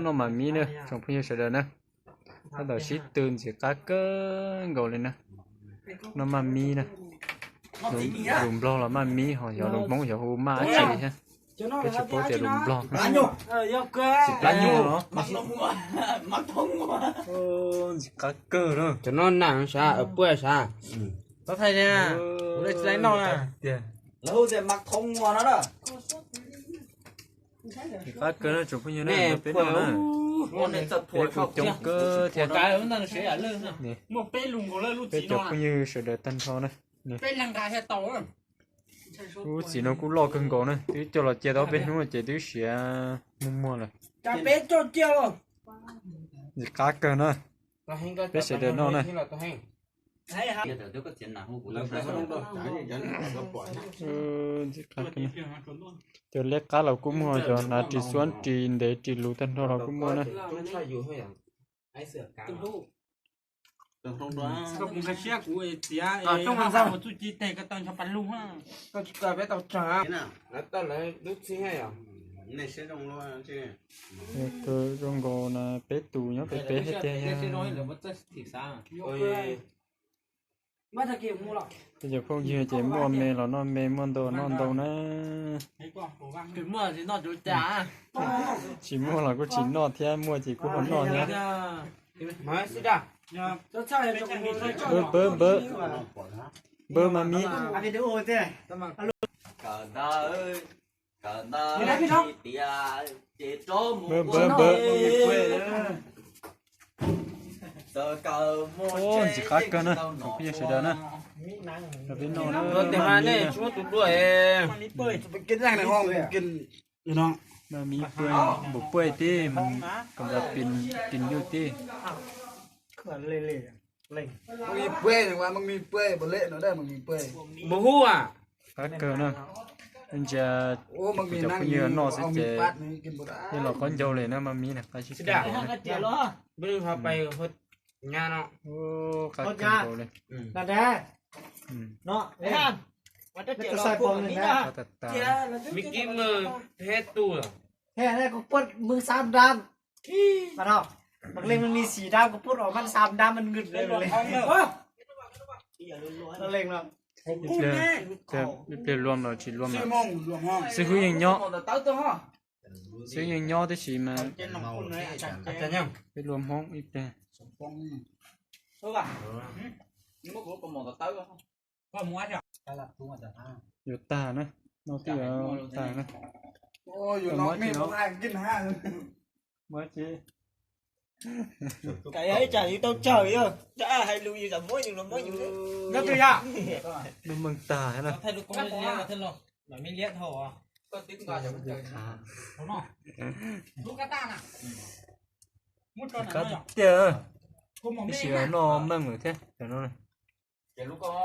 Noj mas mib na tsoom phooj ywg sawv daws na. Tab tom sib tw ntxim qab kawg nkaus li na. Noj mas mib na. Lus Nplog los mas mib ho yog lus Hmoob yog hu mas dab tsi thiab. Peb tsis paub tias lus Nplog. Tsis plab nyuag los. Ntxim qab kawg na. Cov no nam sav, puaj sav. Tsis laib noj na. Tiag. Ntxim qab kawg na tsoom phooj ywg na, peb noj na. Peb kuj coob kawg thiab. Peb cov phooj ywg sawv daws tag nrho na. Lub txiv no kuj loj kawg nkaus na, twb coj los cia tau peb hnub ces twb siav muag muag lawm. Ntxim qab kawg na. Peb sawv daws noj na. Ntxim qab kawg na. Cov liab qab los kuj muaj, cov hnav ris xuab ris ntev ris luv tag nrho los kuj muaj na. Zoo nkaus na peb tus nyob peb peb thiab tiag. Peb cov phooj ywg ces muaj me los noj me, muaj ntau noj ntau na. Tsis muaj los kuj tsis noj thiab, muaj ces kuj ho noj thiab. Npawb npawb npawb, npawb mas mib. Npawb npawb npawb. Ntxim qab kawg na tsoom phooj ywg sawv daws na. Peb noj mas mib na. Mas mib puaj, npaum puaj tib, kom npam pin nyuj tib. Qab kawg na. Ntsia kuv cov phooj ywg noj xwb ces yeej los qaub ncaug li na, mas mib na qab zib kawg na. Qab kawg nkaus li. Qab tas tas. Kuv puaj mws xab nrab. Mas leej mws xim nrab, kuv puaj os mas xab nrab mas ngwm li. Ib pliag luam los tsis luam lawm. Xib hwb yeej nyob. Xib hwb yeej nyob tab sis mas peb luam Hmoob ib pliag. Yuav tag na, noj twb yuav tag na. Muab tsis. Yog ib tsam yus tau tsawg yog hais lus yus txawm muab yus los muab yus. Noj twg yog? Lub meej tag na. Qab tiag tiag. Tab sis noj meej lawm thiab no.